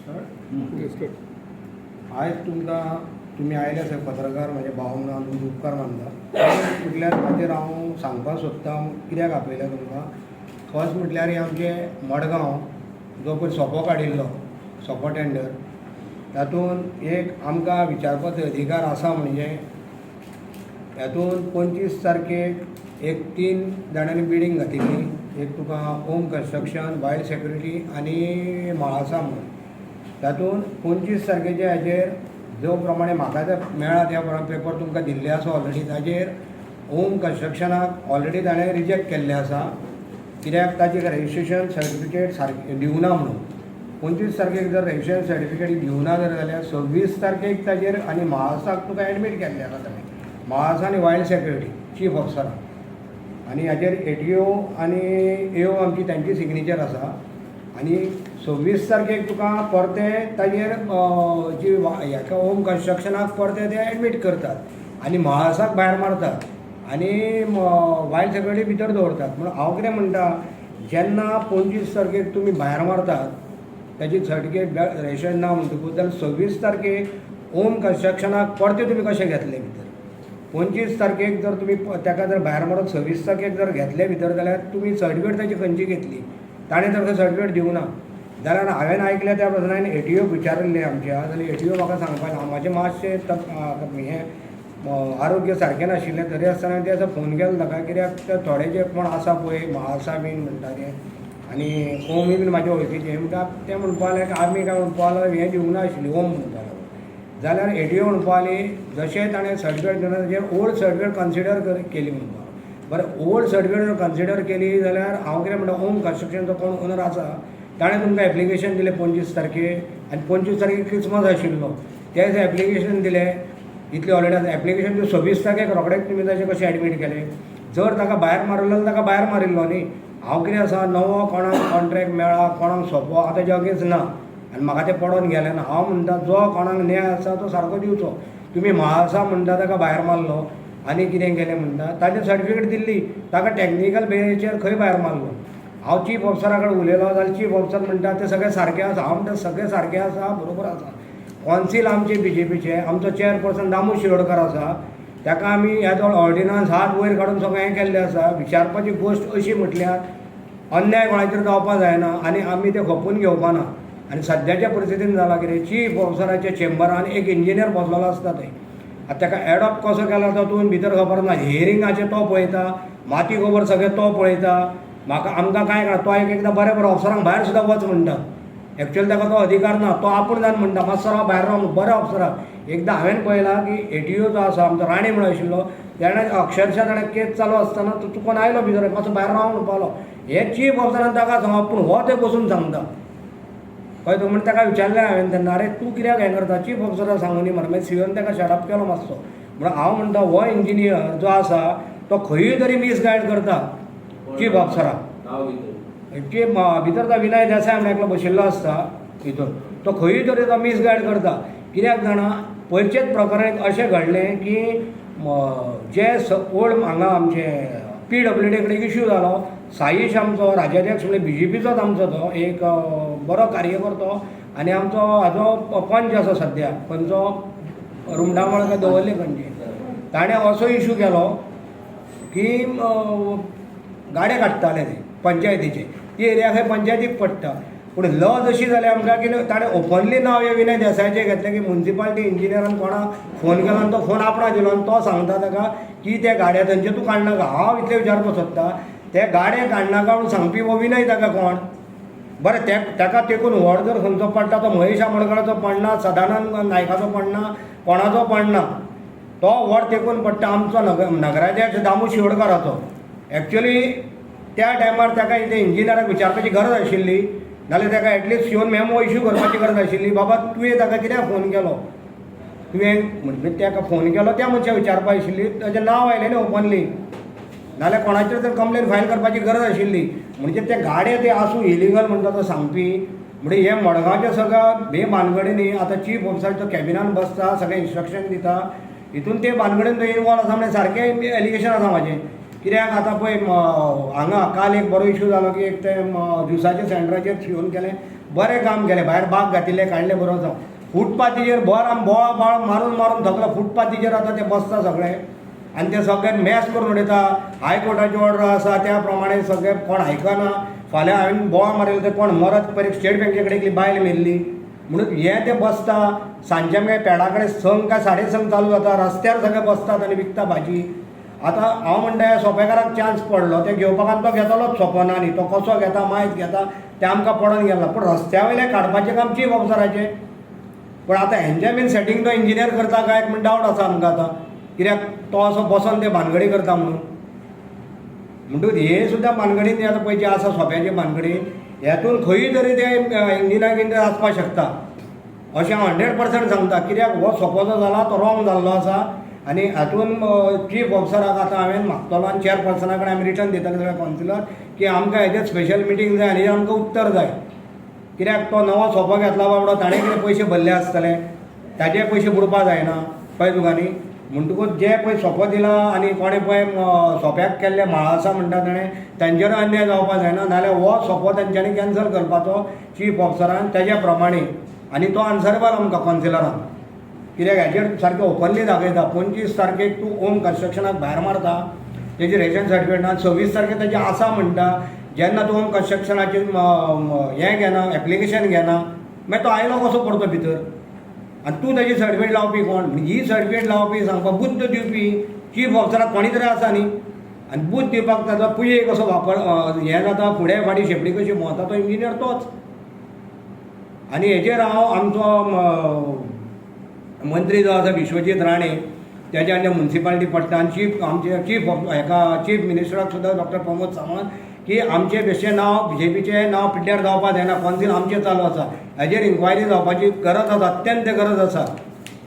Sir, आयज तुमकां तुमी आयले सर पत्रकार, म्हजे भाव म्हणून हांव तुमचे उपकार मानता. म्हटल्यार ताचेर हांव सांगपाक सोदता कित्याक आपयलें तुमकां. फर्स्ट म्हटल्यार हें आमचें मडगांव जो पळय सोपो काडिल्लो, सोपो टेंडर, तातूंत एक आमकां विचारपाचो अधिकार आसा. म्हणजे हातूंत 25 तारखेक एक तीन जाणांनी बिडींग घातिल्ली, एक तुका ओम कन्स्ट्रक्शन, वायल्ड सेक्युरिटी आनी म्हाळसा म्हणून. तातूंत 25 तारखेच्या हाजेर जो प्रमाणे म्हाका ते मेळ्ळा त्या प्रमाणे पेपर तुमकां दिल्ले आसा ऑलरेडी. ताजेर ओम कन्स्ट्रक्शनाक ऑलरेडी ताणें रिजेक्ट केल्लें आसा, कित्याक ताजें रजिस्ट्रेशन सर्टिफिकेट सारकें दिवना म्हणून. 25 तारखेक जर रजिस्ट्रेशन सर्टिफिकेट दिवना जर जाल्यार 26 तारखेक ताजेर आनी म्हाळसाक तुका एडमीट केल्लें आसा ताणें, म्हाळसा आनी वायल्ड सेक्युरिटी चीफ ऑफिसराक. आनी हाजेर एटीओ आनी एओ आमची तांची सिग्नेचर आसा. आनी 26 तारखेक तुका परतें ताजेर जी हाका ओम कन्स्ट्रक्शनाक परतें ते एडमीट करतात आनी म्हाळसाक भायर मारतात आनी वायल्ड सेक्युरिटी भितर दवरतात. म्हणून हांव कितें म्हणटा, जेन्ना 25 तारखेक तुमी भायर मारतात ताजी सर्टिफिकेट रजिस्ट्रेशन ना म्हणटकूच, जाल्यार 26 तारखेक ओम कन्स्ट्रक्शनाक परतें तुमी कशें घेतले भितर? 25 तारखेक जर तुमी ताका जर भायर मारून 26 तारखेक जर घेतले भितर जाल्यार तुमी सर्टिफिकेट ताची खंयची घेतली? ताणें जर सर्टिफिकेट दिवना जाल्यार हांवें आयकलें त्या प्रमाणे एटीओक विचारिल्लें आमच्या, जाल्यार एटीओ म्हाका सांगपाक, म्हाजें मातशें हें आरोग्य सारकें नाशिल्लें, तरी आसतना ते फोन केलो ताका, कित्याक ते थोडे जे कोण आसा पळय म्हाळसा बीन म्हणटा ते आनी ओमूय बीन म्हाजे वळखीचे म्हणटा, ते म्हणपा लागले की आमी काय म्हणपा लागले, हें दिवंक ना आशिल्ली ओम म्हणपा लागलो. जाल्यार एटीओ म्हणपा लागली, जशें ताणें सर्टिफिकेट दिना ताजेर ओल्ड सर्टिफिकेट कन्सिडर केली म्हणपा. बरें, ओल्ड सर्टिफिकेट जर कन्सिडर केली जाल्यार हांव कितें म्हणटा, ओम कन्स्ट्रक्शनचो कोण ओनर आसा ताणें तुमकां एप्लिकेशन दिलें 25 तारखेर आनी 25 तारखेर क्रिसमस आशिल्लो, त्या दिसा एप्लिकेशन दिलें. इतलें ऑलरेडी आतां एप्लिकेशन दिवन 26 तारखेक रोखडेच तुमी ताजें कशें एडमीट केलें? जर ताका भायर मारिल्लो जाल्यार ताका भायर मारिल्लो न्ही. हांव कितें आसा, नवो कोणाक कॉन्ट्रॅक्ट मेळ्ळा, कोणाक सोंपो, हांव तेज्या अगेन्स्ट ना आनी म्हाका तें पडोन गेलें ना. हांव म्हणटा, जो कोणाक न्याय आसा तो सारको दिवचो. तुमी म्हाळसा म्हणटा ताका भायर मारलो आनी कितें केलें म्हणटा, ताजें सर्टिफिकेट दिल्ली ताका, टॅक्निकल बेजीचेर खंय भायर मारलो? हांव चीफ ऑफिसरा कडेन उलयलो जाल्यार चीफ ऑफिसर म्हणटा ते सगळें सारकें आसा. हांव म्हणटा सगळें सारकें आसा, बरोबर आसा. कॉन्सील आमचे बीजेपीचे, आमचो चेअरपर्सन दामू शिरोडकर आसा, ताका आमी ह्या जवळ ऑर्डिनन्स हात वयर काडून सगळें हें केल्लें आसा. विचारपाची गोश्ट अशी म्हटल्यार अन्याय कोणाचेर जावपाक जायना आनी आमी तें खपून घेवपा ना. आनी सद्याच्या परिस्थितीन जालां कितें, चीफ ऑफिसराच्या चेंबरान एक इंजिनियर बसलेलो आसता थंय. आतां ताका एडॉप्ट कसो केला तातूंत भितर खबर ना. हियरिंगाचें तो पळयता, माती गोबर सगळें तो पळयता. म्हाका आमकां कांय कळना. तो एक एकदां बरें बरें ऑफिसरांक भायर सुद्दां वच म्हणटा. एक्चुअली ताका तो अधिकार ना. तो आपूण जावन म्हणटा, मातसो राव, भायर राव. बऱ्या ऑफिसराक एकदां हांवें पळयलां की एटीओ जो आसा आमचो राणे म्हणून आशिल्लो, तेणें अक्षरशा ताणें केस चालू आसतना तो चुकोन आयलो भितर, मातसो भायर राव म्हणपालो. हे चीफ ऑफिसरान ताका सांगप, पूण हो ते बसून सांगता. कळ्ळें तुका? म्हण ताका विचारलें हांवें तेन्ना, आरे तूं कित्याक हें करता, चीफ ऑफिसराक सांगूनी मरे. मागीर सीओन ताका शटअप केलो मातसो. म्हणून हांव म्हणटा, हो इंजिनियर जो आसा तो खंयूय तरी मिसगायड करता चीफ ऑफिसराक. नाव कितें? चीफ भितर तो विनय देसाय म्हणून एकलो बशिल्लो आसता हितून, तो खंयूय तरी तो मिसगायड करता. कित्याक जाणा, पयरचेच प्रकरण अशें घडलें की जे ओल्ड हांगा आमचे पीडब्ल्यूडी कडेन इशू जालो. साईश आमचो राजाध्यक्ष म्हणजे बीजेपीचोच आमचो तो एक बरो कार्यकर्तो आनी आमचो हाजो पंच आसा सद्या, खंयचो रुमडामळ काय दवरले खंयचे, ताणें असो इशू केलो की गाडे काडटाले ते पंचायतीचे, ती एरिया खंय पंचायतीक पडटा. पूण लज अशी जाली आमकां की ताणें ओपनली नांव हें विनय देसायाचें घेतलें की मुन्सिपालिटी इंजिनियरान कोणाक फोन केलो आनी तो फोन आपणा दिलो आनी तो सांगता ताका की ते गाडे थंयचे तूं काडनाका. हांव इतलें विचारपाक सोदता, ते गाडे काडनाका म्हणून सांगपी हो विनय ताका कोण? बरें, ते ताका तेकून व्हड जर खंयचो पडटा तो महेश आमोणकराचो पडना, सदानंद नायकाचो पडना, कोणाचो पडना. तो व्हड तेकून पडटा आमचो नगराध्यक्ष दामू शिरोडकाराचो. एक्चुअली त्या टायमार ताका इथे इंजिनियराक विचारपाची गरज आशिल्ली, नाल्यार ताका एटलिस्ट येवन मेमो इशू करपाची गरज आशिल्ली, बाबा तुवें ताका कित्याक फोन केलो? तुवें म्हणजे ताका फोन केलो त्या मनशाक विचारपा आशिल्ली. ताजें नांव आयलें न्ही ओपनली, नाल्यार कोणाचेर तर कंप्लेन फायल करपाची गरज आशिल्ली. म्हणजे ते गाडे ते आसूं इलिगल म्हणटा तो सांगपी. म्हणजे हे मडगांवचे सगळ्या हे भानगडींनी आतां चीफ ऑफिसर तो कॅबिनान बसता, सगळें इन्स्ट्रक्शन दिता, हितून ते भानगडीन तो इनवॉल्व आसा म्हणजे सारकें एलिगेशन आसा म्हाजें. कित्याक कित्याक आतां पळय हांगा काल एक बरो इशू जालो की एक ते ज्युसाच्या सेंटराचेर शिंवून केलें, बरें काम केलें, भायर बाग घातिल्ले काडले, बरो आसा. फुटपाथीचेर भर आमी बोळा बाळ मारून मारून थकलो. फुटपाथीचेर आतां ते बसता सगळे आनी ते सगळे मॅस करून उडयता. हायकोर्टाची ऑर्डर आसा त्या प्रमाणे सगळे कोण आयकना. फाल्यां हांवें बोवाळ मारिल्लो ते कोण मरत पयर स्टेट बँके कडेन एकली बायल मेल्ली म्हणून हें ते बसता. सांजचे मागीर पेडा कडेन 6 काय 6:30 चालू जाता, रस्त्यार सगळे बसतात आनी विकता भाजी. आतां हांव म्हणटा सोपेकाराक चान्स पडलो ते घेवपाक आनी तो घेतलोच सोंपो ना न्ही, तो कसो घेता मायज घेता तें आमकां पडोन गेला. पूण रस्त्या वयलें काडपाचें काम चीफ ऑफिसराचें. पूण आतां हेंचे बीन सेटींग तो इंजिनियर करता काय म्हण डावट आसा आमकां आतां, कित्याक तो असो बसोन ते भानगडी करता म्हणून. म्हणटकूच हे सुद्दां भानगडीन आतां पळय जे आसा सोंप्याचे भानगडी हेतून खंयूय तरी ते इंजिनियर बिंजिनियर आसपाक शकता अशें हांव 100% सांगता. कित्याक हो सोंपो जो जाला तो रॉंग जाल्लो आसा आनी हातून चीफ ऑफिसराक आतां हांवें मागतलो आनी चेअरपर्सना कडेन आमी रिटर्न दितले सगळे कावन्सिलर की आमकां हेजेर स्पेशल मिटींग जाय आनी आमकां उत्तर जाय. कित्याक तो नवो सोंपो घेतला बाबडो, ताणें कितें पयशे भरले आसतले, ताजे पयशे बुडपा जायना, कळ्ळें तुका न्ही. म्हणटकूच जे पळय सोंपो दिला आनी कोणें पळय सोंप्याक केल्ले म्हाळ आसा म्हणटा ताणें, तांचेरूय अन्याय जावपा जायना. नाजाल्यार हो सोंपो तेंच्यांनी कॅन्सल करपाचो चीफ ऑफिसरान तेज्या प्रमाणे, आनी तो आन्सरेबल आमकां कावन्सिलरांक. कित्याक हेजेर सारकें ओपनली दाखयता 25 तारखेक तूं ओम कन्स्ट्रक्शनाक भायर मारता, तेजी रेशन सर्टिफिकेट ना, 26 तारखेक तेजें आसा म्हणटा. जेन्ना तूं ओम कन्स्ट्रक्शनाचेर हें घेना, एप्लिकेशन घेना, मागीर तो आयलो कसो परतो भितर आनी तूं तेजी सर्टिफिकेट लावपी कोण? ही सर्टिफिकेट लावपी सांगपाक बुद्द दिवपी चीफ ऑफिसराक कोणी तरी आसा न्ही. आनी बुद्द दिवपाक ताजो पुये कसो वापर हें जाता, फुडें फाटीं शेंपडी कशी भोंवता तो इंजिनियर तोच. आनी हेजेर हांव आमचो मंत्री जो आसा विश्वजीत राणे तेज्या आनी मुन्सिपालिटी पडटा आनी चीफ आमचे चीफ हेका चीफ मिनिस्टराक सुद्दां डॉक्टर प्रमोद सावंत की आमचें बेश्टें नांव बीजेपीचें नांव पिड्ड्यार जावपा जायना, कौन्सील आमचें चालू आसा, हेजेर इन्क्वायरी जावपाची गरज आसा, अत्यंत गरज आसा.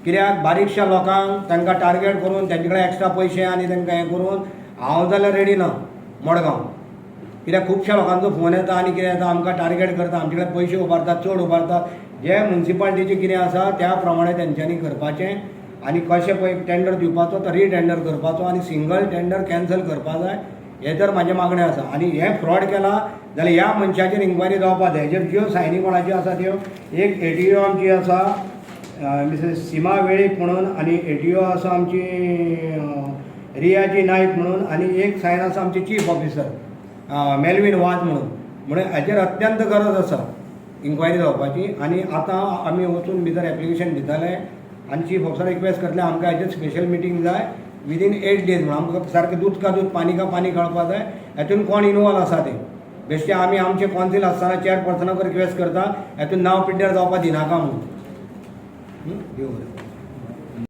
कित्याक बारीकश्या लोकांक तांकां टार्गेट करून तेंचे कडेन एक्स्ट्रा पयशे आनी तांकां हें करून हांव जाल्यार रेडी ना मडगांव. कित्याक खुबश्या लोकांचो फोन येता आनी कितें येता, आमकां टार्गेट करता, आमचे कडेन पयशे उबारतात, चड उबारतात. जे मुन्सिपालिटीचें कितें आसा त्या प्रमाणे तेंच्यांनी करपाचें आनी कशें पळय टेंडर दिवपाचो तो रिटेंडर करपाचो आनी सिंगल टेंडर कॅन्सल करपा जाय, हें तर म्हाजें मागणें आसा. आनी हें फ्रॉड केलां जाल्यार ह्या मनशाचेर इन्क्वायरी जावपा जाय. हेजेर ज्यो सायनी कोणाच्यो आसा त्यो, एक एटीओ आमची आसा मिसेस सीमा वेळीप म्हणून, आनी एटीओ आसा आमची रियाजी नायक म्हणून, आनी एक सायन आसा आमची चीफ ऑफिसर मेलवीन वाज म्हणून. म्हणून हाचेर अत्यंत गरज आसा इन्क्वायरी जावपाची. आनी आतां आमी वचून भितर एप्लिकेशन दितले आनी चीफ ऑफिसर रिक्वेस्ट करतले आमकां हाचेर स्पेशल मिटींग जाय विदीन 8 डेज म्हणून. आमकां सारकें दूद का दूद पानी का पानी कळपा जाय हेतून कोण इनवॉल्व आसा तें. बेश्टें आमी आमचे कौन्सील आसतना चेअरपर्सनाक रिक्वेस्ट करता हेतून नांव पिड्ड्यार जावपा दिनाका म्हणून. देव बरें.